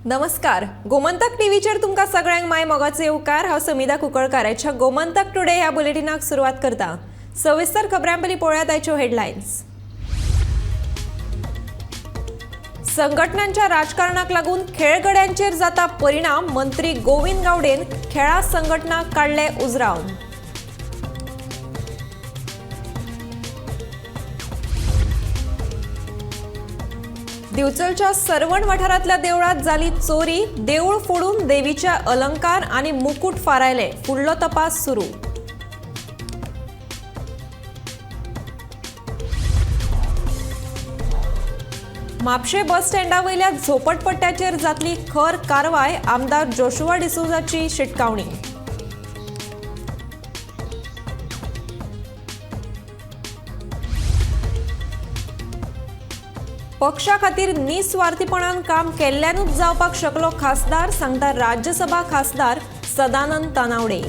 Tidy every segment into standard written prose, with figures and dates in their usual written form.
नमस्कार, गोमंतक टीव्हीचेर तुमकां सगळ्यांक माय मोगाचो येवकार. हांव समिधा कुंकळकार. आयच्या गोमंतक टुडे ह्या बुलेटिनाक सुरवात करता. सविस्तर खबरां पयलीं पळोवया आयच्यो हेडलायन्स. संघटनांच्या राजकारणाक लागून खेळगड्यांचेर जाता परिणाम. मंत्री गोविंद गावडेन खेळां संघटना काडले उजरावन. दिवचलच्या सरवण वाठारांतल्या देवळात जाली चोरी. देऊळ फोडून देवीचे अलंकार आणि मुकुट फारायले. फुडलो तपास सुरू. म्हापशें बस स्टँडा वयल्या झोपडपट्ट्याचेर जातली खर कारवाय. आमदार जोशुआ डिसोझाची शिटकावणी. पक्षा खातीर निस्वार्थीपणान काम केल्ल्यानूच जावपाक शकलो खासदार, सांगता राज्यसभा खासदार सदानंद तानावडे.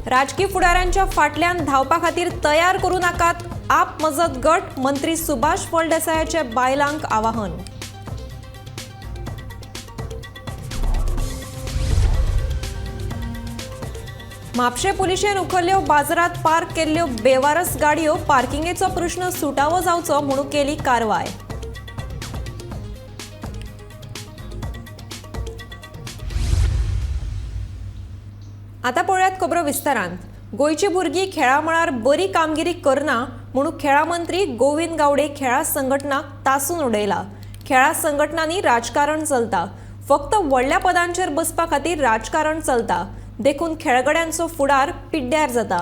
राजकी फुडाऱ्यांच्या फाटल्यान धांवपा खातीर तयार करूं नाकात आप मजत गट. मंत्री सुभाष फळदेसायाचे बायलांक आवाहन. म्हापशें पुलिशेन उखल्ल्यो बाजारात पार्क केल्ल्यो बेवारस गाडयो. पार्किंगेचो प्रश्न सुटावो जावचो म्हणून केली कारवाय. आता पळयात खबरो विस्तारान. गोंयची भुरगीं खेळा मळार बरी कामगिरी करना म्हणून खेळा मंत्री गोविंद गावडे खेळा संघटनाक तासून उडयला. खेळा संघटनांनी राजकारण चलता, फक्त व्हडल्या पदांचेर बसपा खातीर राजकारण चलता, देखून खेळगड्यांचो फुडार पिड्ड्यार जाता.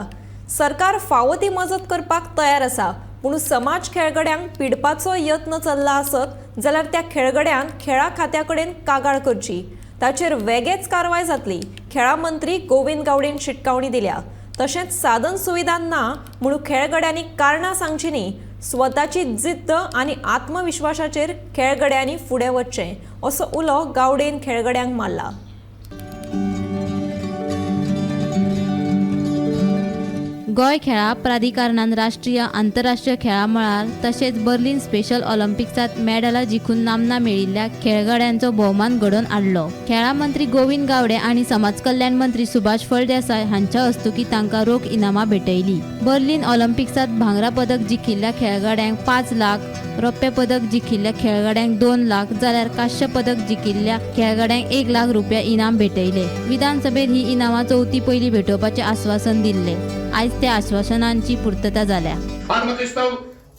सरकार फावो ती मजत करपाक तयार आसा, पूण समाज खेळगड्यांक पिडपाचो यत्न चल्ला आसत जाल्यार त्या खेळगड्यान खेळा खात्या कडेन कागाळ करची, ताचेर वेगेच कारवाय जातली. खेळा मंत्री गोविंद गावडेन शिटकावणी दिल्या. तशेंच साधन सुविधा ना म्हणून खेळगड्यांनी कारणां सांगची न्ही, स्वताची जिद्द आनी आत्मविश्वासाचेर खेळगड्यांनी फुडें वचचें, असो उलो गावडेन खेळगड्यांक मारला. गोंय खेळां प्राधिकरणान राष्ट्रीय आंतरराष्ट्रीय खेळां मळार तशेंच बर्लिन स्पेशल ऑलिम्पिक्सांत मेडलां जिखून नामना मेळिल्ल्या खेळगड्यांचो भोवमान घडोवन हाडलो. खेळां मंत्री गोविंद गावडे आनी समाज कल्याण मंत्री सुभाष फळदेसाय हांच्या हस्तुकीं तांकां रोख इनामां भेटयली. बर्लिन ऑलिम्पिक्सांत भांगरा पदक जिखिल्ल्या खेळगड्यांक 5 लाख, रौप्य पदक जिखिल्ल्या खेळगड्यांक 2 लाख जाल्यार कांस्य पदक जिखिल्ल्या खेळगड्यांक 1 लाख रुपया इनाम भेटयले. विधानसभेत ही इनामां चवथी पयलीं भेटोवपाचें आस्वासन दिल्लें. आयज त्या आश्वासनांची पूर्तता जाल्या. आज म्हाका दिसता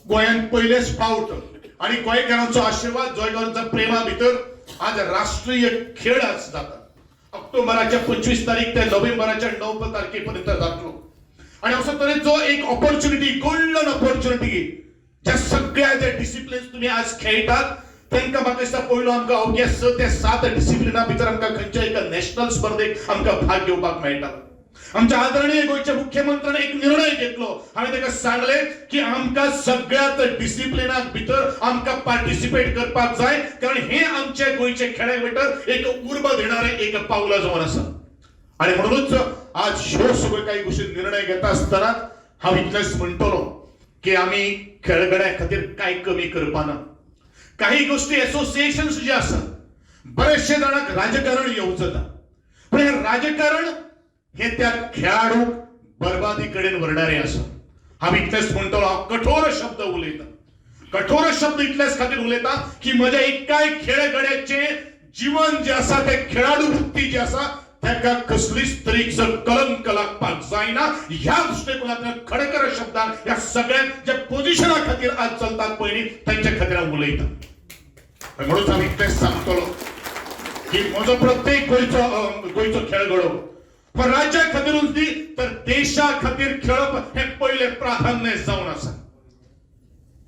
गोंयांत पयलेच फावट आनी गोंयकारांचो आशिर्वाद, गोंयकारांच्या प्रेमा भितर आज राष्ट्रीय खेळ आज जाता. ऑक्टोबराच्या 25 तारीख ते नोव्हेंबराच्या 9 तारखे पर्यंत जातलो आनी असो तरेचो एक ऑपॉर्च्युनिटी, गोल्डन ऑपॉर्च्युनिटी, ज्या सगळ्या जे डिसिप्लिन्स तुम्ही आज खेळटात तांकां म्हाका दिसता पयलो आमकां अवघ्या 6 ते 7 डिसिप्लिना भितर आमकां खंयच्या एका नॅशनल स्पर्धेक आमकां भाग घेवपाक मेळटा. आमच्या आदरणीय गोंयच्या मुख्यमंत्र्यान एक निर्णय घेतलो. हांवें ताका सांगलें की आमकां सगळ्यात डिसिप्लिनाक भितर आमकां पार्टिसिपेट करपाक जाय, कारण हे आमच्या गोंयचे खेळा भितर एक उर्बा दिणारें एक पावलां जावन आसा. आनी म्हणूनच आज ह्यो सगळ्यो काही गोष्टी निर्णय घेता आसतना हांव इतलेंच म्हणटलो की आमी खेळगड्या खातीर कांय कमी करपाना. काही गोष्टी एसोसिएशन्स जे आसात, बरेचशे जाणांक राजकारण येवजता, पण हे राजकारण हे त्या खेळाडूक बरबादी कडेन व्हरणारे आसा. हांव इतलेंच म्हणटलो, हांव कठोर शब्द उलयता. कठोर शब्द इतल्याच खातीर उलयता की म्हज्या एकाय खेळगड्याचें जीवन जें आसा, ते खेळाडू वृत्ती जी आसा, ताका कसलीच तरेचो कलंक लागपाक जायना. ह्या दृश्टिकोनांतल्यान खडखर शब्दान ह्या सगळ्यांक ज्या पोजिशना खातीर आज चलतात पयलीं तांच्या खातीर हांव उलयता. म्हणून हांव इतलेंच सांगतलो की म्हजो प्रत्येक गोंयचो खेळगडो पण राज्या खातीरूच न्ही तर देशा खातीर खेळप हे पयलें प्राधान्य जावन आसा.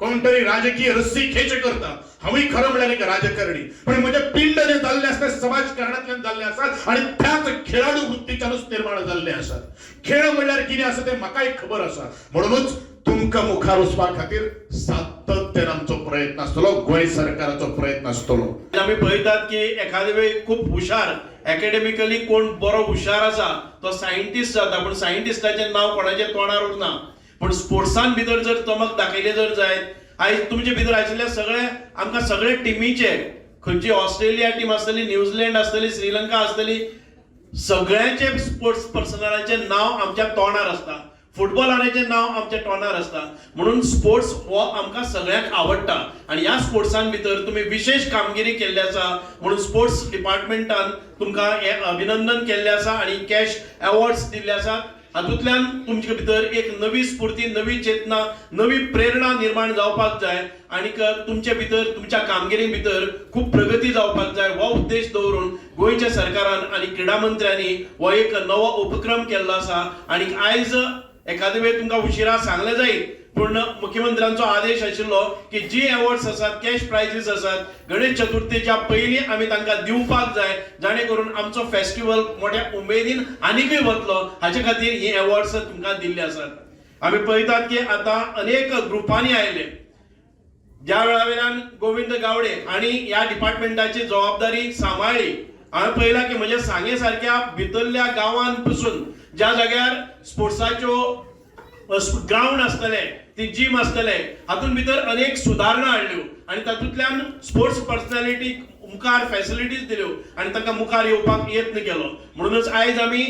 कोण तरी राजकीय रस्सी खेच करता. हांवूय खरो म्हणल्यार एक राजकारणी, पण म्हजें पिंड जें जाल्लें आसा तें समाजकारणांतल्यान जाल्लें आसा आनी त्याच खेळाडू वृत्तीच्यानूच निर्माण जाल्लें आसा. खेळ म्हणल्यार कितें आसा तें म्हाकाय खबर आसा. म्हणूनच तुमकां मुखार वचपा खातीर सातत्यान आमचो प्रयत्न आसतलो, गोंय सरकाराचो प्रयत्न आसतलो. आमी पळयतात की एखादे वेळी खूब हुशार एकेडमिकली कोण बरो हुशार आसा तो सायंटिस्ट जाता, पूण सायंटिस्टाचें नांव कोणाच्या तोंडार उरना. पूण स्पोर्ट्सान भितर जर चमक दाखयली जर जायत, आयज तुमचे भितर आशिल्ले सगळे आमकां सगळे टिमीचे, खंयची ऑस्ट्रेलिया टीम आसतली, न्यूझीलंड आसतली, श्रीलंका आसतली, सगळ्यांचे स्पोर्ट्स पर्सनलाचें नांव आमच्या तोंडार आसता, फुटबॉलरांचें नांव आमच्या तोंडार आसता. म्हणून स्पोर्ट्स हो आमकां सगळ्यांक आवडटा आनी ह्या स्पोर्ट्सान भितर तुमी विशेश कामगिरी केल्ली आसा म्हणून स्पोर्ट्स डिपार्टमेंटान तुमकां हें अभिनंदन केल्लें आसा आनी कॅश एवॉर्ड्स दिल्ले आसात. हातूंतल्यान तुमचे भितर एक नवी स्फूर्ती, नवी चेतना, नवी प्रेरणा निर्माण जावपाक जाय आनीक तुमचे भितर, तुमच्या कामगिरी भितर खूब प्रगती जावपाक जाय. हो उद्देश दवरून गोंयच्या सरकारान आनी क्रिडा मंत्र्यांनी हो एक नवो उपक्रम केल्लो आसा. आनी आयज एखादे वेळ तुमकां उशिरा सांगलें जायत, पूण मुख्यमंत्र्यांचो आदेश आशिल्लो की जी एवॉर्ड्स आसात, कॅश प्रायजीस आसात, गणेश चतुर्थीच्या पयलीं आमी तांकां दिवपाक जाय, जाणे करून आमचो फेस्टिवल मोठ्या उमेदीन आनीकय वतलो. हाचे खातीर ही एवॉर्ड्स तुमकां दिल्ली आसात. आमी पळयतात की आतां अनेक ग्रुपांनी आयले. ज्या वेळा वयल्यान गोविंद गावडे हांणी ह्या डिपार्टमेंटाची जबाबदारी सांबाळ्ळी, हांवें पळयलां की म्हज्या सांगे सारक्या भितरल्या गांवान पसून ज्या जाग्यार स्पोर्ट्साच्यो ग्रावंड आसतले, ती जीम आसतले, हातूंत भितर अनेक सुदारणा हाडल्यो आनी तातूंतल्यान स्पोर्ट्स पर्सनॅलिटीक मुखार फॅसिलिटीज दिल्यो आनी तांकां मुखार येवपाक यत्न केलो. म्हणूनच आयज आमी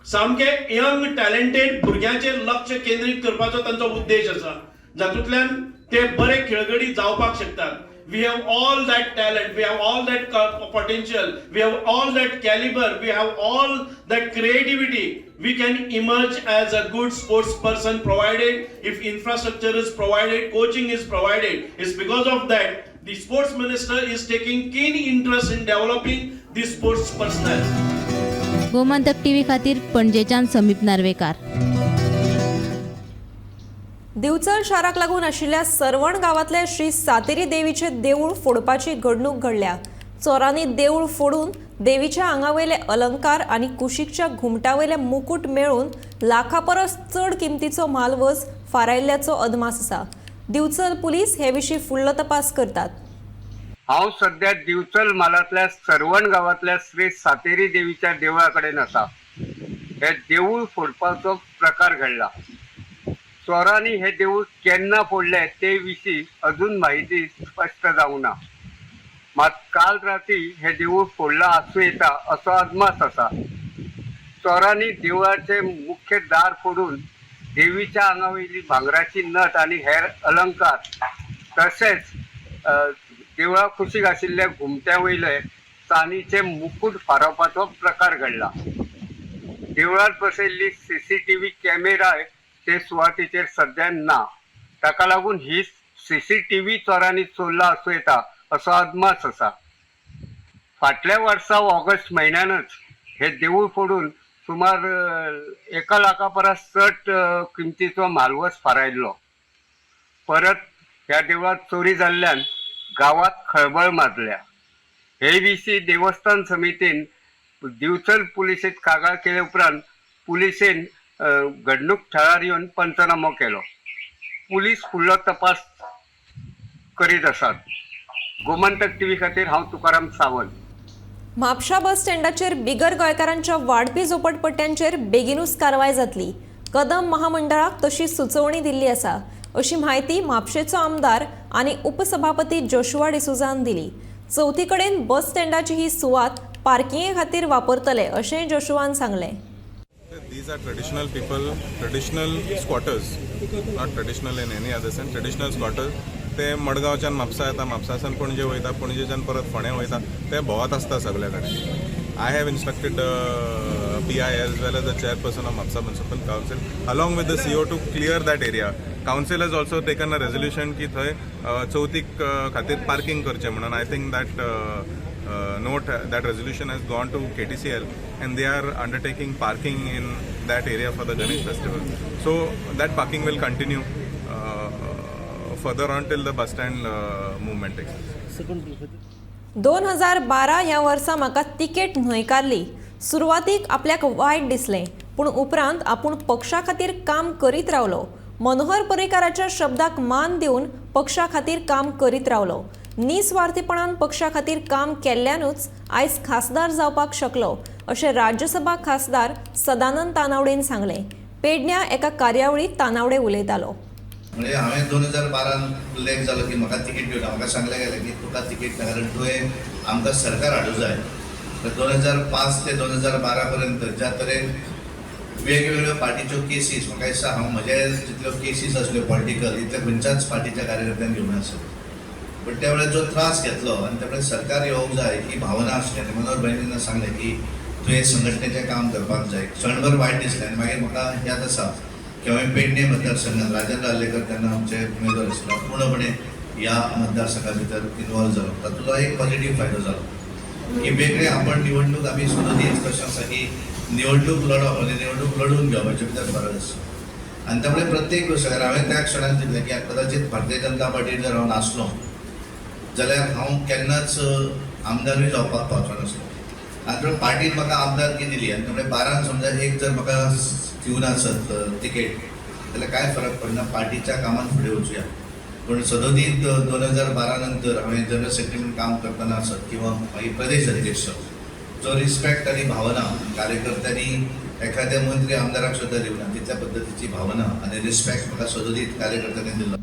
सामके यंग टॅलेंटेड भुरग्यांचेर लक्ष केंद्रीत करपाचो तांचो उद्देश आसा, जातूंतल्यान ते बरे खेळगडी जावपाक शकतात. We have all that talent, we have all that potential, we have all that caliber, we have all that creativity. We can emerge as a good sports person, provided if infrastructure is provided, coaching is provided. It's because of that the sports minister is taking keen interest in developing the sports personnel. Gomantak TV खातीर पणजेच्यान समीप नार्वेकार. दिवचल शाराक लागून आशिल्ल्या सरवण गांवांतल्या श्री सातेरी देवीचे देवूळ फोडपाची घडणूक घडल्या. चोरांनी देवूळ फोडून देवीच्या आंगावयले अलंकार आनी कुशीकच्या घुमटावयले मुकूट मेळून लाखा परस चड किमतीचो म्हालवज फारायल्ल्याचो अदमास आसा. दिवचल पुलीस हे विशीं फुडलो तपास करतात. हांव सध्या दिवचल म्हालांतल्या सरवण गांवांतल्या श्री सातेरी देवीच्या देवळा कडेन आसा. हे देवूळ फोडपाचो प्रकार घडला. चोरांनी हे देवूळ केन्ना फोडले ते विशीं अजून माहिती स्पश्ट जावंक ना. मात काल राती हे देवूळ फोडलां आसूं येता असो अदमास आसा. चोरांनी देवळाचे मुख्य दार फोडून देवीच्या आंगा वयली भांगराची नथ आनी हेर अलंकार तशेंच देवळा कुशीक आशिल्ल्या घुमट्या वयले चांदीचे मुकूट फारोवपाचो प्रकार घडला. देवळात बसयल्ली सीसीटीव्ही कॅमेराय ते सुवातेचेर सध्या ना. ताका लागून ही सीसीटीव्ही चोरांनी चोरला आसूं येता असो अदमास आसा. फाटल्या वर्सा ऑगस्ट म्हयन्यानच हे देवूळ फोडून सुमार 1 लाखा परस चड किमतीचो म्हालवज फारायल्लो. परत ह्या देवळात चोरी जाल्ल्यान गांवात खळबळ माजल्या. हे विशीं देवस्थान समितीन दिवचल पुलिसेत कागाळ केले उपरांत पुलिसेन घडणूक थळार येवन पंचनामो केलो. पुलीस फुडलो तपास करीत आसात. गोमंतक टीव्ही खातीर हांव तुकाराम सावंत. म्हापशा बस स्टँडाचेर बिगर गोंयकारांच्या वाडपी झोपडपट्ट्यांचेर बेगिनूच कारवाय जातली. कदंब महामंडळाक तशी सुचोवणी दिल्ली आसा, अशी म्हायती म्हापशेचो आमदार आनी उपसभापती जोशुआ डिसोझान दिली. चवथी कडेन बस स्टँडाची ही सुवात पार्किंगे खातीर वापरतले, अशेंय जोशुआन सांगलें. These are traditional people, traditional squatters, not traditional in any other sense, traditional squatters. ते मडगांवच्यान म्हापसा येता, म्हापसाच्यान पणजे वयता, पणजेच्यान परत फोंड्या वयता. ते भोंवत आसता सगळे कडेन. I have instructed PI as well as the chairperson of Mapusa Municipal Council along with the CO to clear that area. Council has also taken a resolution की थंय चवथीक खातीर पार्किंग करचें म्हणून. I think that note, that resolution has gone to KTCL and they are undertaking parking in that area for the Ganesh festival. So that parking will continue further on till the bus stand movement takes place. 2012 ह्या वर्सा म्हाका ticket न्हयकारली. सुरवातीक आपल्याक वायट दिसलें, पूण उपरांत आपूण पक्षा खातीर काम करीत रावलो. मनोहर पर्रीकाराच्या शब्दाक मान दिवन पक्षा खातीर काम करीत रावलो. निस्वार्थीपणान पक्षा खातीर काम केल्ल्यानूच आयज खासदार जावपाक शकलो, अशें राज्यसभा खासदार सदानंद तानावडेन सांगलें. पेडण्यां एका कार्यावळीत तानावडे उलयतालो. म्हणजे हांवें 2012 उल्लेख जालो की म्हाका तिकीट दिवना, म्हाका सांगलें गेलें की तुका तिकीट ना कारण तुवें आमकां सरकार हाडूं जाय. तर 2005 ते 2012 पर्यंत ज्या तरेन वेगवेगळ्यो पार्टीच्यो केसीस, म्हाका दिसता हांव म्हजे जितल्यो केसीस आसल्यो पॉलिटिकल तितल्या खंयच्याच पार्टीच्या कार्यकर्त्यान घेवंक नासल्यो. पण त्या वेळार जो त्रास घेतलो आनी त्या वेळार सरकार येवंक जाय ही भावना आसली आनी मनोहर भाईन जेन्ना सांगलें की तुवें संघटनेचें काम करपाक जाय, क्षणभर वायट दिसलें. आनी मागीर म्हाका याद आसा की हांवें पेडणे मतदारसंघात राजेंद्र आर्लेकर तेन्ना आमचे उमेदवार आसले, पूर्णपणे ह्या मतदारसंघा भितर इनवॉल्व जालो. तातूंतलो एक पॉझिटीव फायदो जालो की वेगळे आपण निवडणूक आमी सदोदीच कशें आसा की निवडणूक लढप आनी निवडणूक लढून घेवप हाचे भितर फरक आसा. आनी त्यामुळे प्रत्येक गोश्ट हांवें त्या क्षणाक चिंतलें की कदाचित भारतीय जनता पार्टीर जर हांव नासलो जाल्यार हांव केन्नाच आमदारूय जावपाक पावचो नासलो. आनी त्यामुळे पार्टीन म्हाका आमदारकी दिली आनी त्यामुळे 12 समजा एक जर म्हाका दिवना आसत तिकेट जाल्यार कांय फरक पडना, पार्टीच्या कामान फुडें वचुया. पूण सदोदीत 2012 नंतर हांवें जनरल सेक्रेटरी म्हणून काम करतना आसत किंवा मागीर प्रदेश अध्यक्ष, जो रिस्पेक्ट आनी भावना कार्यकर्त्यांनी एखाद्या मंत्री आमदाराक सुद्दां दिवना तितल्या पद्दतीची भावना आनी रिस्पेक्ट म्हाका सदोदीत कार्यकर्त्यांनी दिल्लो.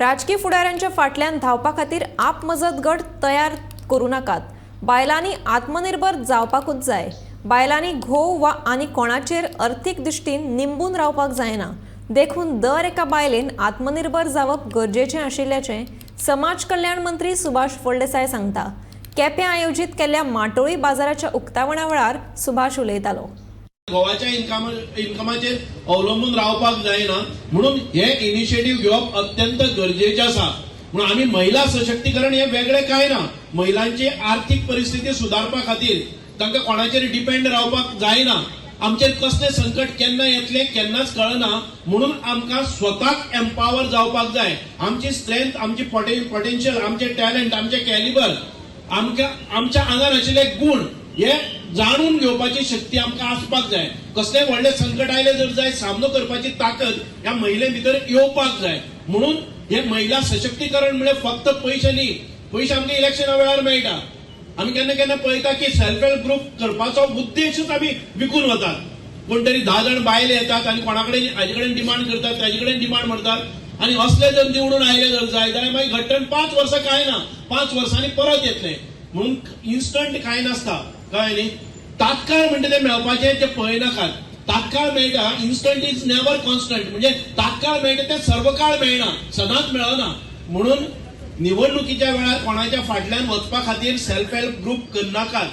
राजकी फुडाऱ्यांच्या फाटल्यान धांवपा खातीर आपमजत गट तयार करूं नाकात. बायलांनी आत्मनिर्भर जावपाकूच जाय. बायलांनी घोव वा आनी कोणाचेर अर्थीक दृश्टीन निंबून रावपाक जायना, देखून दर एका बायलेन आत्मनिर्भर जावप गरजेचें आशिल्ल्याचें समाज कल्याण मंत्री सुभाष फळदेसाय सांगता. केप्यां आयोजीत केल्ल्या माटोळी बाजाराच्या उक्तावणा वेळार सुभाष उलयतालो. घोवाच्या इन्कमाचेर अवलंबून रावपाक जायना म्हणून हे इनिशिएटीव घेवप अत्यंत गरजेचें आसा. म्हणून आमी महिला सशक्तीकरण हे वेगळें कांय ना, महिलांची आर्थीक परिस्थिती सुदारपा खातीर तांकां कोणाचेर डिपेंड रावपाक जायना. आमचेर कसलें संकट केन्ना येतलें केन्नाच कळना, म्हणून आमकां स्वताक एम्पावर जावपाक जाय. आमची स्ट्रेंथ, आमची पोटेन्शियल, आमचें टॅलंट, आमचें कॅलिबर, आमकां आमच्या आंगार आशिल्ले गूण हे जाणून घेवपाची शक्ती आमकां आसपाक जाय. कसलें व्हडलें संकट आयलें जर जाय सामनो करपाची ताकद ह्या महिले भितर येवपाक जाय. म्हणून हे महिला सशक्तीकरण म्हणजे फक्त पयशे न्ही, पयशे आमकां इलेक्शना वेळार मेळटा. आमी केन्ना केन्ना पळयता की सेल्फ हेल्प ग्रुप करपाचो उद्देशूच आमी विकून वतात. कोण तरी 10 जाण बायले येतात आनी कोणा कडेन हाजे कडेन डिमांड करतात, ताजे कडेन डिमांड मारतात आनी असले जर निवडून आयले जर जाय जाल्यार मागीर घट्टण 5 वर्सां कांय ना, 5 वर्सांनी परत येतले. म्हणून इन्स्टंट कांय नासता, कळ्ळें न्ही. तात्काळ म्हणटा तें मेळपाचें तें पळयनाकात. तात्काळ मेळटा, इन्स्टंट is never constant, म्हणजे तात्काळ मेळटा तें सर्वकाळ मेळना, सदांच मेळना. म्हणून निवडणुकीच्या वेळार कोणाच्या फाटल्यान वचपा खातीर सेल्फ हेल्प ग्रुप करनाकात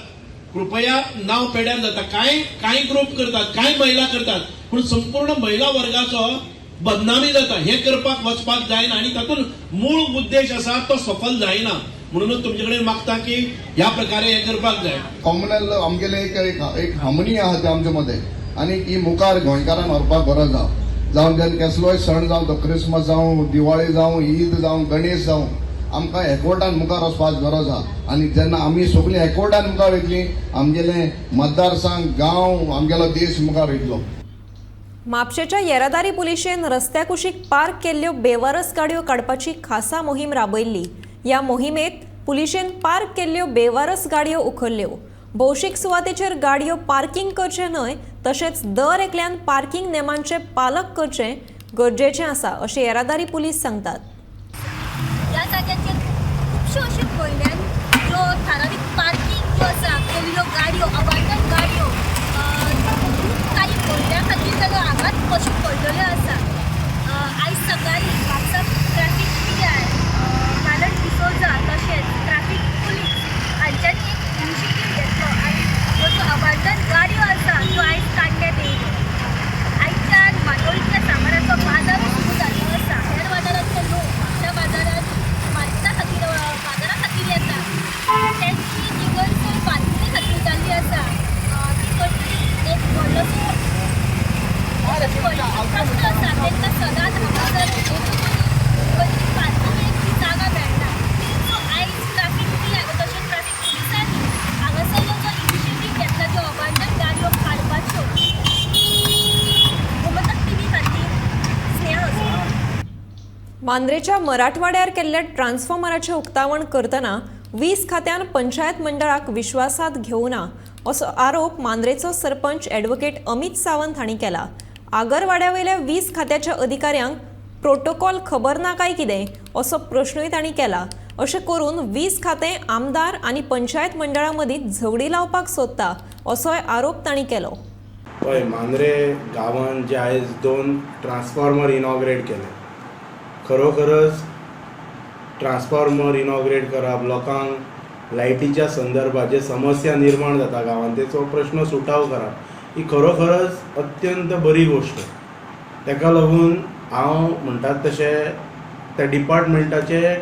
कृपया. नांव पेड्यार जाता. कांय कांय ग्रुप करतात, कांय महिला करतात, पूण संपूर्ण महिला वर्गाचो बदनामी जाता. हें करपाक वचपाक जायना आनी तातूंत मूळ उद्देश आसा तो सफल जायना. म्हणूनच तुमचे कडेन मागता की ह्या प्रकारे हें करपाक जाय. कॉमनल आमगेले एक एक हार्मनी आहा ते आमचे मदें आनी ही मुखार गोंयकारान व्हरपाक गरज आहा. जावं जेन्ना कसलोय सण जावं, तो क्रिसमस जावं, दिवाळी जावं, ईद जावं, गणेश जावं, आमकां एकवटान मुखार वचपाक गरज आहा. आनी जेन्ना आमी सगळीं एकवटान मुखार वयतलीं, आमगेले मतदारसंघ, गांव, आमगेलो देश मुखार वयतलो. म्हापशेच्या येरादारी पुलिशेन रस्त्या कुशीक पार्क केल्ल्यो बेवारस गाडयो काडपाची खासा मोहीम राबयल्ली. ह्या मोहिमेत पुलिशेन पार्क केल्ल्यो बेवारस गाडयो उखल्ल्यो. भौशीक सुवातेचेर गाडयो पार्किंग करचें न्हय, तशेंच दर एकल्यान पार्किंग नेमांचें पालक करचें गरजेचें आसा अशें येरादारी पुलीस सांगतात. ह्या जाग्याचेर खुबश्यो अश्यो म्हयन्यान ज्यो थारावीक पार्किंग ज्यो आसा केल्ल्यो गाडयो, अबांडन गाडयो खूब काही म्हयन्या खातीर जाल्यार हांगाच कश्यो पडलेल्यो आसा. आयज सकाळीं म्हापसा ट्रॅफीक पी I बालन डिसोजा तशेंच ट्रॅफीक पुलीस हांच्यांनी एक इनिशिएटीव घेतलो आनी ह्यो ज्यो अबांडन गाडयो आसा त्यो आयज काडण्यात येयल्यो. आयच्यान माटोळीच्या सामानाचो बाजारूय सुरू जाल्लो आसा. हेर वाठारांतले लोक म्हापशा बाजारात मार्केटा खातीर, बाजारा खातीर येतात, तेंची जी गैरसोय पार्किंगे खातीर जाल्ली आसा ती खंय तरी एक व्हडलोसो प्रश्न आसा. तांकां सदांच हांगासर खंय तरी पार्किंगेक ती जागा मेळना. सो आयज ट्राफीक पी I तशेंच ट्राफीक पुलिसांनी हांगासरलो जो इनिशिएटीव घेतला त्यो अबांडन गाडयो काडपाच्यो. गोमंतक टीव्ही खातीर स्नेहा हसमत. मांद्रेच्या मराठवाड्यार केल्ल्या ट्रान्सफॉर्मराचें उक्तावण करतना वीज खात्यान पंचायत मंडळाक विश्वासात घेवना असो आरोप मांद्रेचो सरपंच ॲडव्होकेट अमित सावंत हांणी केला. आगरवाड्यावेल्या वीज खात्याच्या अधिकाऱ्यांक प्रोटोकॉल खबर ना काय कितें असो प्रश्नूय तांणी केला. अशें करून वीज खातें आमदार आनी पंचायत मंडळां मदीं झगडी लावपाक सोदता असोय आरोप तांणी केलो. पळय, मांद्रे गांवांत जे आयज 2 ट्रान्सफॉर्मर इनॉग्रेट केले, खरोखरच ट्रान्सफॉर्मर इनॉग्रेट करप, लोकांक लायटीच्या संदर्भात जे समस्या निर्माण जाता गांवांत तेचो प्रश्न सुटाव करप ही खरोखरच अत्यंत बरी गोश्ट. तेका लागून हांव म्हणटात तशें त्या डिपार्टमेंटाचें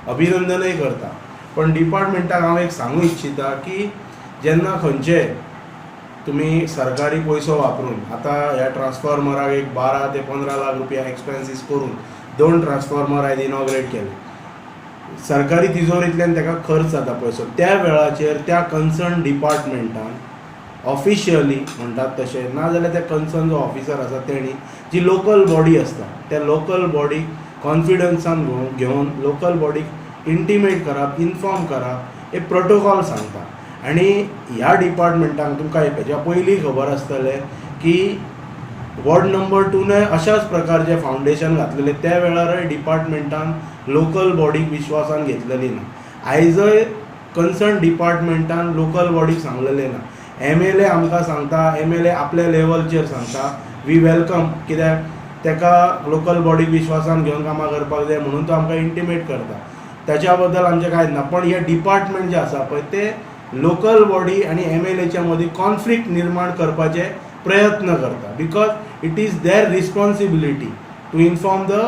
अभिनंदनय करता. पण डिपार्टमेंटाक हांव एक सांगू इच्छिता की जेन्ना खंयचे तुमी सरकारी पयसो वापरून आतां ह्या ट्रान्सफॉर्मराक एक 12 ते 15 लाख रुपया एक्सपेन्सीस करून 2 ट्रान्सफॉर्मर आयज इनॉग्रेट केले, सरकारी तिजोरींतल्यान ताका खर्च जाता पयसो, त्या वेळाचेर त्या कन्सर्न डिपार्टमेंटान ऑफिशियली म्हणटात तशें ना जाल्यार त्या कन्सर्न जो ऑफिसर आसा तेणी जी लोकल बॉडी आसता त्या लोकल बॉडीक कॉन्फिडन्सान घेवन लोकल बॉडीक इंटिमेट करप, इन्फॉर्म करप, एक प्रोटोकॉल सांगता. आनी ह्या डिपार्टमेंटाक तुमकां हेच्या पयलीं खबर आसतलें की वॉर्ड नंबर 2नय अशाच प्रकारचें फावंडेशन घातलेलें, त्या वेळारय डिपार्टमेंटान लोकल बॉडीक विश्वासान घेतलेली ना. आयजय कन्सर्न डिपार्टमेंटान लोकल बॉडीक सांगलेलें ना. MLA आमकां सांगता, MLA आपल्या लेवलचेर सांगता, we welcome, कित्याक तेका लोकल बॉडीक विश्वासान घेवन कामां करपाक जाय म्हणून तो आमकां इंटिमेट करता, ताच्या बद्दल आमचें कांयच ना. पण हे डिपार्टमेंट जें आसा पळय ते लोकल बॉडी आनी MLAच्या मदीं कॉन्फ्लिक्ट निर्माण करपाचे प्रयत्न करता, because it is their responsibility to inform the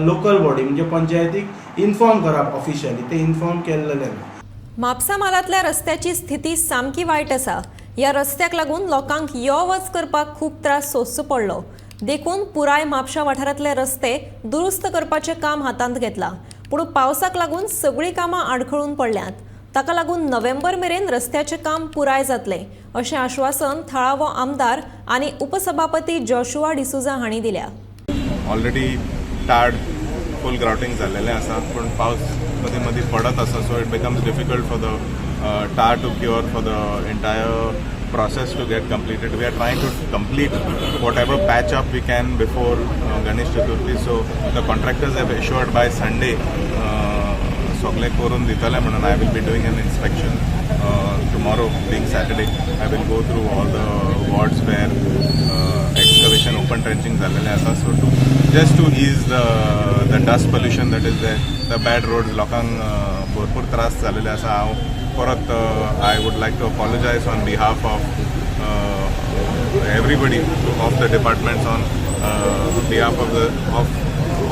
local body, म्हणजे पंचायतीक इन्फॉर्म करप ऑफिशियली, ते इन्फॉर्म केल्लेलें ना. म्हापसा म्हालांतल्या रस्त्याची स्थिती सामकी वायट आसा. ह्या रस्त्याक लागून लोकांक यो वच करपाक खूब त्रास सोंसचो पडलो. देखून पुराय म्हापशा वाठारांतले रस्ते दुरुस्त करपाचें काम हातांत घेतलां. पूण पावसाक लागून सगळीं कामां आडखळून पडल्यांत. ताका लागून नोव्हेंबर मेरेन रस्त्याचें काम पुराय जातलें अशें आश्वासन थळावो आमदार आनी उपसभापती जॉशुआ डिसुजा हांणी दिल्या. ऑलरेडी टार्ड फूल ग्राउटींग जाल्लेलें आसा, पूण पावस मदीं मदीं पडत आसा, so it becomes difficult for the tar to cure, for the entire process to get completed. We are trying to complete whatever patch up we can before Ganesh Chaturthi. So the contractors have assured by Sunday सगळें करून दितले म्हणून. I will be doing an inspection tomorrow being Saturday. I will go through all the wards where excavation, open trenching जाल्लेलें आसा, so to just to ease the dust pollution that is there, the bad roads, लोकांक भरपूर त्रास जाल्लेले आसा. हांव परत I would like to apologize on behalf of everybody of the departments, on behalf of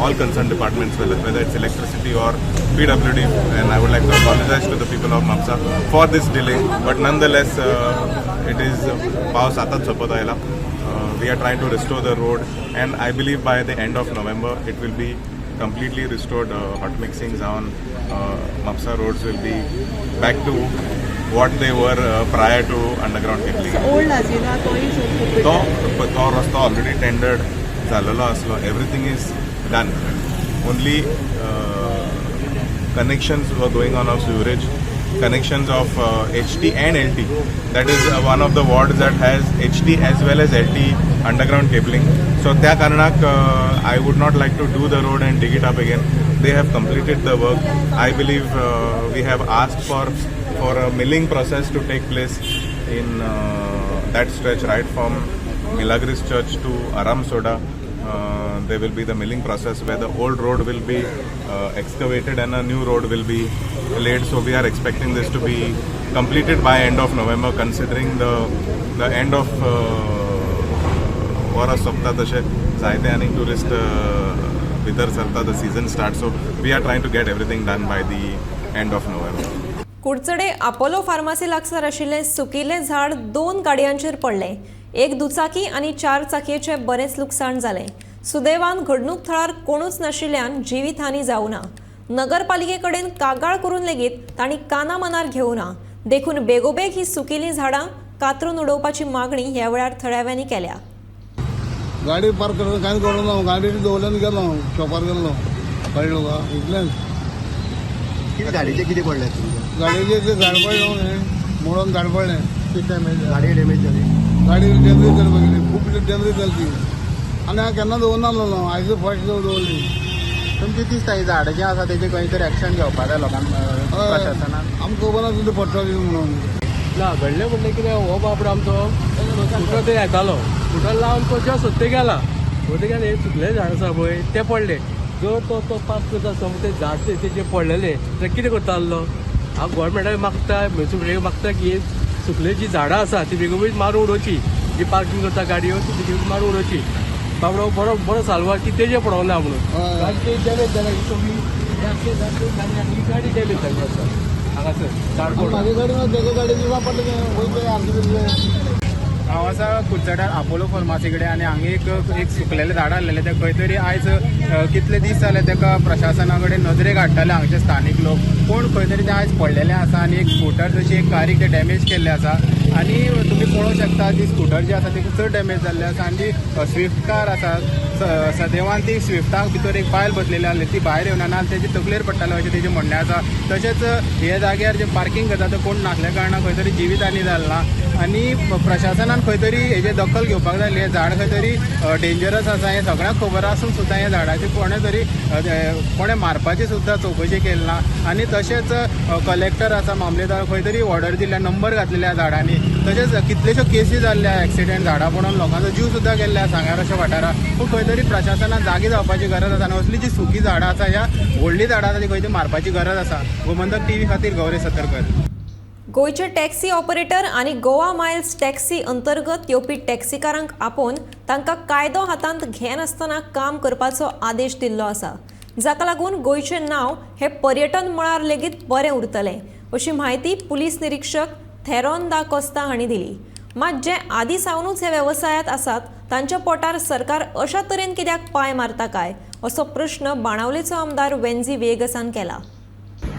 all concerned departments, whether it's electricity or PWD, and I would like to apologize to the people of Mapsa for this delay. But nonetheless, it is पावस आतांच सोंपत आयला. We are trying to restore the road, and I believe by the end of November it will be completely restored. Hot mixing जावन Mapsa roads will be back to what they were prior to underground cabling. Old आसिना तोय तो तो रस्तो already tendered जाल्लेलो आसलो. Everything is done, only connections were going on of sewerage connections of HT and LT. That is one of the wards that has HT as well as LT underground cabling. So त्या कारणाक I would not like to do the road and dig it up again. They have completed the work. I believe we have asked for a milling process to take place in that stretch right from Milagres Church to Aramsoda. There will be the milling process where the old road will be excavated and a new road will be laid. So we are expecting this to be completed by end of November, considering the end of वर्स सोंपता तशें जायते आनी tourist भितर सरता, the season start, so we are trying to get everything done by the end of November. Curchorem Apollo pharmacy लागसार आशिल्लें सुकिल्लें झाड दोन गाडयांचेर पडलें. एक दुचाकी आनी चार चाकयेचें बरेंच लुकसाण जालें. सुदैवान घडणूक थळार कोणूच नाशिल्ल्यान जिवीत हानी जावना. नगरपालिके कडेन कागाळ करून लेगीत तांणी काना मनार घेवना. देखून बेगोबेग ही सुकिल्लीं झाडां कातरून उडोवपाची मागणी ह्या वेळार थळाव्यांनी केल्या. गाडी पार्क करून कांयच करूं ना. गाडी दवरल्यान गेलो, शॉपार गेल्लो, कळ्ळें तुका? इतलेंच. कितें गाडयेचें कितें पडलें तुमच्या? गाडयेचें तें झाड पडलें न्ही, मोडून झाड पडलें. कितें डॅमेज? गाडी डॅमेज जाली? गाडी डॅमेज जाली, बघितली, खूब डॅमेज जाली ती. आनी हांवें केन्ना दवरनासलो, आयज फर्स्ट दवरली. तुमची दिसता ही झाडां जी आसा तेजे खंय तरी एक्शन घेवपा जाय लोकांक, प्रशासनान. आमकां खबर ना तुजें पडटलें म्हणून. ना घडलें म्हणलें कितें, हो बाबडो आमचो स्कुटर थंय येतालो, स्कुटर लावन तो जस्ट सोदते गेला, सोदते गेला, हे सुकलें झाड आसा पळय तें पडलें. जर तो तो पास करता आसतना तें झाड तेजें पडलेलें जाल्यार कितें करता आसलो? हांव गोवोरमेंटाक मागता, म्युनिसिपलिटीक मागता की सुकलें जी झाडां आसा ती बेगोबेग मारून उडोवची. जी पार्कींग करता गाडयो ती बेगीन मारून उडोवची. बाबडो बरो बरो साल्वार की तेजें पडोना ना म्हणून. गाडी ते डॅमेज जाल्या ही सगळी, हे आख्खे झाड गाडी, ही गाडी डॅमेज जाल्ली आसा हांगासर झाड पडून. म्हाजी गाडी ना, तेगे गाडी पडलें वयता आमचे तितलें. हांव आसा कुडचड्यार आपोलो फार्मासी कडेन आनी हांगा एक एक सुकलेलें झाड आसलेलें, तें खंय तरी आयज कितले दीस जाले ताका प्रशासना कडेन नदरेक हाडटाले हांगचे स्थानीक लोक, पूण खंय तरी तें आयज पडलेलें आसा आनी एक स्कुटर जशी एक कारीक तें डॅमेज केल्लें आसा. आनी तुमी पळोवंक शकता ती स्कुटर जी आसा ती चड डॅमेज जाल्ली आसा आनी जी स्विफ्ट कार आसा, सदैवान ती स्विफ्टाक भितर एक बायल बसलेली आसली, ती भायर येवना ना तेजी तकलेर पडटाले अशें तेजें म्हणणें आसा. तशेंच हे जाग्यार जे पार्कींग करता ते कोण नासल्या कारणान खंय तरी जिवीत हानी जालें ना आनी प्रशासनान खंय तरी हेजेर दखल घेवपाक जाय. हें झाड खंय तरी डेंजरस आसा हें सगळ्यांक खबर आसून सुद्दां ह्या झाडाची कोणें तरी कोणें मारपाची सुद्दां चवकशी केली ना. आनी तशेंच कलेक्टर आसा, मामलेदार खंय तरी ऑर्डर दिल्ल्या, नंबर घातलेल्या झाडांनी. तशेंच कितलेश्यो केसी जाल्ल्या, एक्सिडेंट, झाडां पडून लोकांचो जीव सुद्दां गेल्ले आसा सांग्यार अशा वाठारांत. पूण खंय तरी प्रशासनान जागे जावपाची गरज आसा आनी असली जी सुकी झाडां आसा, ह्या व्हडलीं झाडां आसा ती खंय तरी मारपाची गरज आसा. गोमंतक टीव्ही खातीर गौरी सतरकर. गोंयचे टॅक्सी ऑपरेटर आनी गोवा मायल्स टॅक्सी अंतर्गत येवपी टॅक्सीकारांक आपोवन तांकां कायदो हातांत घेनासतना काम करपाचो आदेश दिल्लो आसा, जाका लागून गोंयचें नांव हें पर्यटन मळार लेगीत बरें उरतलें अशी म्हायती पुलीस निरिक्षक थेरॉन दा कोस्ता हांणी दिली. मात जे आदीं सावनूच हे वेवसायांत आसात तांच्या पोटार सरकार अशा तरेन कित्याक पांय मारता काय असो प्रश्न बाणावलेचो आमदार वेन्झी व्हिएगसान केला.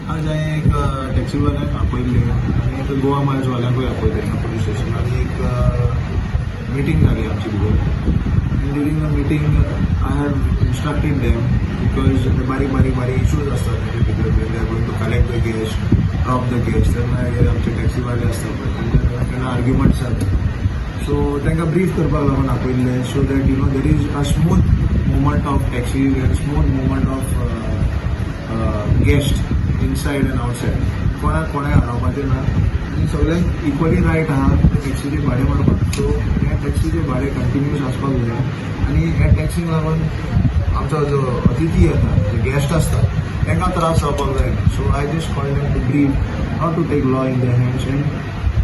आज हांवें एक टॅक्सीवाल्यांक आपयल्ले आनी एक गोवा मायल्सवाल्यांकूय आपयले पुलीस स्टेशन आनी एक मिटींग जाली आमची भितर आनी during the meeting I have instructed them because बारीक बारीक बारीक इशूज आसतात तेजे भितर. They are going to collect the guest, drop the guest, तेन्ना हे आमचे टॅक्सीवाले आसता पळय तेंच्या केन्ना आर्ग्युमेंट्स जाता. सो तांकां ब्रीफ करपाक लागून आपयल्ले so that there is a smooth movement of taxis and smooth movement of guest inside and outside. कोणाक कोणाक आडावपाचें ना आनी सगळ्यांक इक्वली रायट आहा टॅक्सीचें भाडें मारपाक. सो ह्या टॅक्सीचें भाडें कंटिन्यूस आसपाक जाय आनी ह्या टॅक्सींक लागून आमचो जो अतिथी येता, जे गेस्ट आसता, तांकां त्रास जावपाक जायना. So I just call them to brief not to take law in the hands and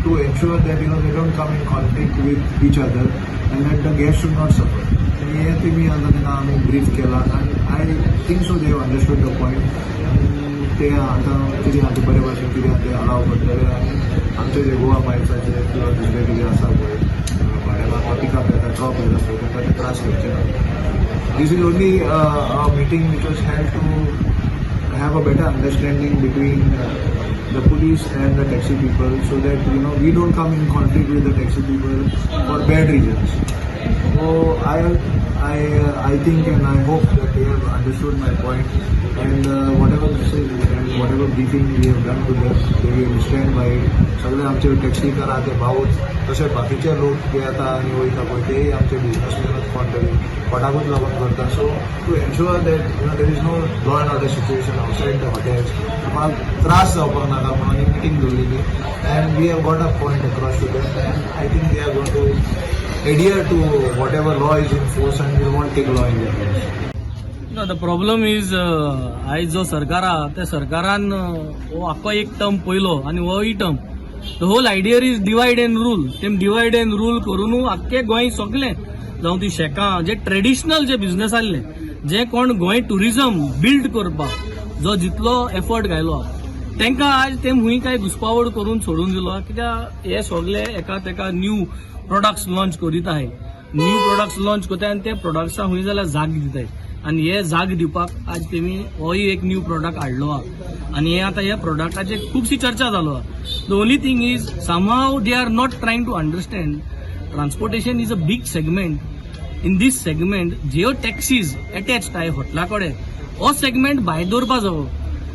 to ensure that they don't come in conflict with each other and that the guest should not suffer. आनी हें तेमी आतां तेन्ना आमी brief केला आनी I think so they understood the point. आनी ते आतां कितें आहा तें बरे भाशेन कितें आहा तें अलाव करतले आनी आमचे जे गोवा मायल्साचे किंवा दुसरे कितें आसा पळय भाडें मारपाक पिकअप येता, ड्रॉप येता पळय, तांकां ते त्रास घेवचे ना. This is only a meeting which was held to have a better understanding between the police and the taxi people so that we don't come in conflict with the taxi people for bad reasons. So I think and I hope that they have understood my point and whatever message and whatever briefing we have done to them, they will stand by it. सगळे आमचे taxi car आहा ते भाऊच, तशे बाकीचे लोक जे येता आनी वयता पळय तेय आमचे बिजनसमॅनूच, कोण तरी कोणाकूच लागून करता. So to ensure that there is no law and order situation outside the hotels, कोणाक त्रास जावपाक नाका म्हणून ही मिटींग दवरलेली and we have got a point across to them and I think they are going to adhere to whatever law is in force and we won't take law in their hands. No, the problem is आयज जो सरकार आहा त्या सरकारान हो आख्खो एक term पयलो आनी होय term, the whole idea is divide and rule. तेम डिवायड एंड रूल करून आख्खे गोंय सगलें, जावं ती शेकां जे ट्रेडिशनल जे बिझनेस आसले, जे कोण गोंय टुरिझम बिल्ड करपाक जो जितलो एफर्ट घायलो तांकां आज ते हुंय काय घुसपावड करून सोडून दिलो. कित्याक हे सगले एका तेका न्यू प्रोडक्ट्स लॉन्च करीत आहाय, न्यू प्रोडक्ट्स लॉन्च करताय आनी ते प्रोडक्ट्सां हुंय जाल्यार जाग दिताय आनी हे जाग दिवपाक आज तेमी होय एक न्यू प्रोडक्ट हाडलो आहा आनी हे आतां ह्या प्रोडक्टाचेर खुबशी चर्चा जालो आहा. The only thing is somehow they are not trying to understand transportation is a big segment. In this segment ज्यो टॅक्सीज एटॅच्ड आहाय हॉटेला कडेन, हो सेगमेंट भायर दवरपा जावो.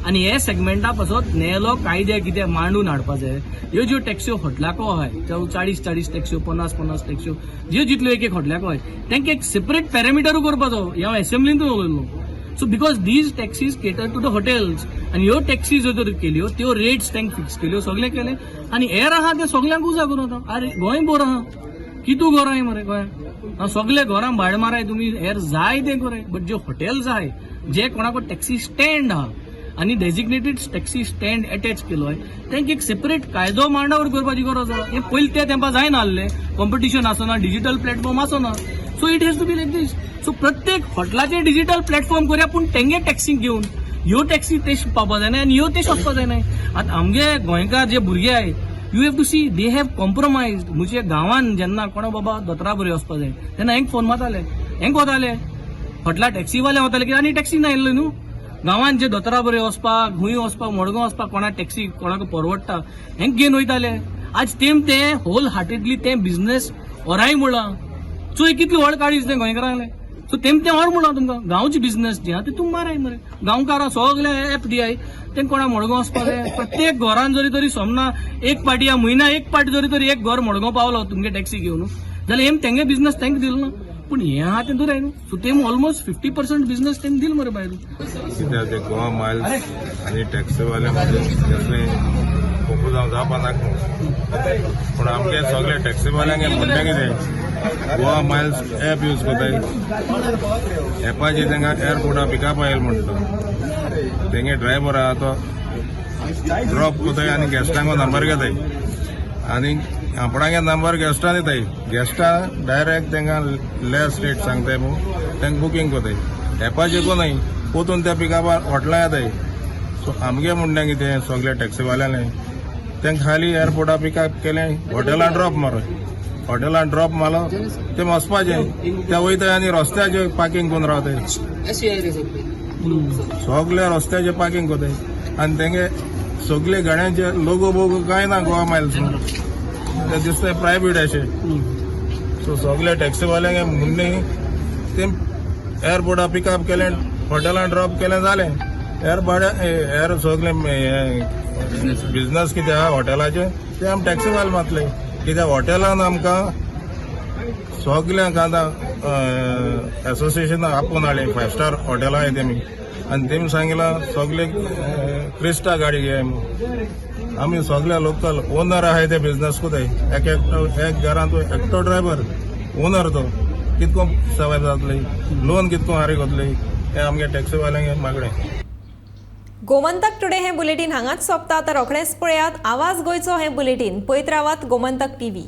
आनी हे सेगमेंटा पासत नेलो कायदे कितें मांडून हाडपा जाय. ह्यो ज्यो टॅक्स्यो हॉटलाको आहाय, जावं 40 40 टॅक्स्यो, 50 50 टॅक्स्यो, ज्यो जितल्यो एक एक हॉटलाको आहाय, तांकां एक सेपरेट पॅरामिटरूय करपाचो. हें हांव एसेंब्लींतूय उलयल्लो. So because these taxis cater to the hotels, आनी ह्यो टॅक्सी ज्यो तर केल्यो त्यो रेट्स तांकां फिक्स केल्यो, सगळें केलें आनी हेर आहा ते सगल्यांक उजा करून वता. आरे गोंय बोर आहा, कितू घरां मरे गोंयांत, सगळे घरां भाडें माराय तुमी, हेर जाय तें कराय, बट जे हॉटेल्स आहाय, जे कोणाको टॅक्सी स्टँड आहा आनी डेजिग्नेटेड टॅक्सी स्टँड एटॅच केलो आहे, तांकां एक सेपरेट कायदो मांडावर करपाची गरज आहा. हें पयलीं त्या तेंपा जायना आहलें, कॉम्पिटिशन आसना, डिजिटल प्लॅटफॉर्म आसना, so it has to be like this. So प्रत्येक हॉटेलाचे डिजिटल प्लॅटफॉर्म करूया, पूण तेंगे टॅक्सी घेवन ह्यो टॅक्सी ते पावपा जायना आनी ह्यो ते वचपा जायना. आतां आमगे गोंयकार जे भुरगे आहाय, you have to see they have compromise. म्हणजे गांवान जेन्ना कोणा बाबा दोतोरा बरें वचपा जाय तेन्ना हेंक फोन मारताले, हेंक वताले हॉटेला टॅक्सीवाले वताले की आनी टॅक्सी ना येयल्ले न्हू. गांवान जे दोतोरा बरें वचपाक, खूंय वचपाक, मडगांव वचपाक कोणा टॅक्सी कोणाक परवडटा, हेंक घेवन वयताले. आज तेम ते होल हार्टेडली ते बिझनेस ओराय म्हणलां. सो कितली व्हड काळीज तें गोंयकारांले. सो तेम तें ऑर म्हणलां तुमकां गांवची बिझनेस जी आहा ती तुमी माराय मरे. गांवकारां सगळे एप दियाय, तेंका कोणा मडगांव वचपा जाय, प्रत्येक घरान जरी तरी सोमना एक पाटी या म्हयन्या एक पाटी जरी तरी एक घर मडगांव पावलो तुमगे टॅक्सी घेवन जाल्यार हेम तेंगे बिझनेस तेंका दिलो ना, पूण हें आहा तें दुराय न्हू. सो तेम ऑलमोस्ट 50% बिझनेस तेम दिल मरे भायर. कित्याक ते गोवा मायल्स आनी टॅक्सीवाले मदीं कसलें कोफुजांव जावपा नाका, पूण आमगे सगळे टॅक्सीवाल्यांक म्हणलें कितें, गोवा मायल्स एप यूज करताय, एपाचेर तांकां एअरपोर्टा पिकअप आयल म्हणटा, तेंगे ड्रायव्हर आहा तो ड्रॉप करताय आनी गेस्टांको नंबर घेताय आनी आपणागे नंबर गेस्टां दिताय, गेस्टां डायरेक्ट तांकां लेस रेट सांगताय म्हूण तांकां बुकींग करताय. एपाचेर कोन्नाय पोतून त्या पिकअपार हॉटेलां येताय. सो आमगे म्हणणें कितें सगळे टॅक्सीवाल्यांनी तांकां खाली एअरपोर्टा पिकअप केलें, हॉटेलान ड्रॉप मारो, हॉटेलान ड्रॉप मारलो ते वचपाचें, ते वयताय आनी रस्त्याचेर पार्किंग करून रावताय, सगळे रस्त्याचेर पार्किंग करताय आनी तेंगे सगळे गाड्यांचे लोगो बोगो कांय ना गोवा मायल्स, ते दिसता प्रायवेट अशें. सो सगळे टॅक्सीवाल्यांक म्हणणें ते एअरपोर्टा पिकअप केलें, हॉटेलान ड्रॉप केलें, जालें. हेर भाडें हेर सगळे बिझनस कितें आहा हॉटेलाचे ते आमी टॅक्सीवाले मातले, कित्याक हॉटेलान आमकां सगल्यांक आतां एसोसिएशनाक आपोवन हाडलें, 5 स्टार हॉटेलां आहाय तेमी, आनी तेमी सांगिलां सगले क्रिस्टा गाडी घेय म्हूण. आमी सगळे लोकल ओनर आहाय ते बिझनस कोताय, एक एकटो एक घरांत एकटो ड्रायव्हर ओनर, तो कितको सर्वायव जातली, लोन कितको हारी कोतली, हें आमगे टॅक्सीवाल्यांक मागणें. गोमंतक टुडे हें बुलेटीन हांगाच सोंपता. आतां रोखडेंच पळयात आवाज गोंयचो हें बुलेटीन. पळयत रावात गोमंतक टीव्ही.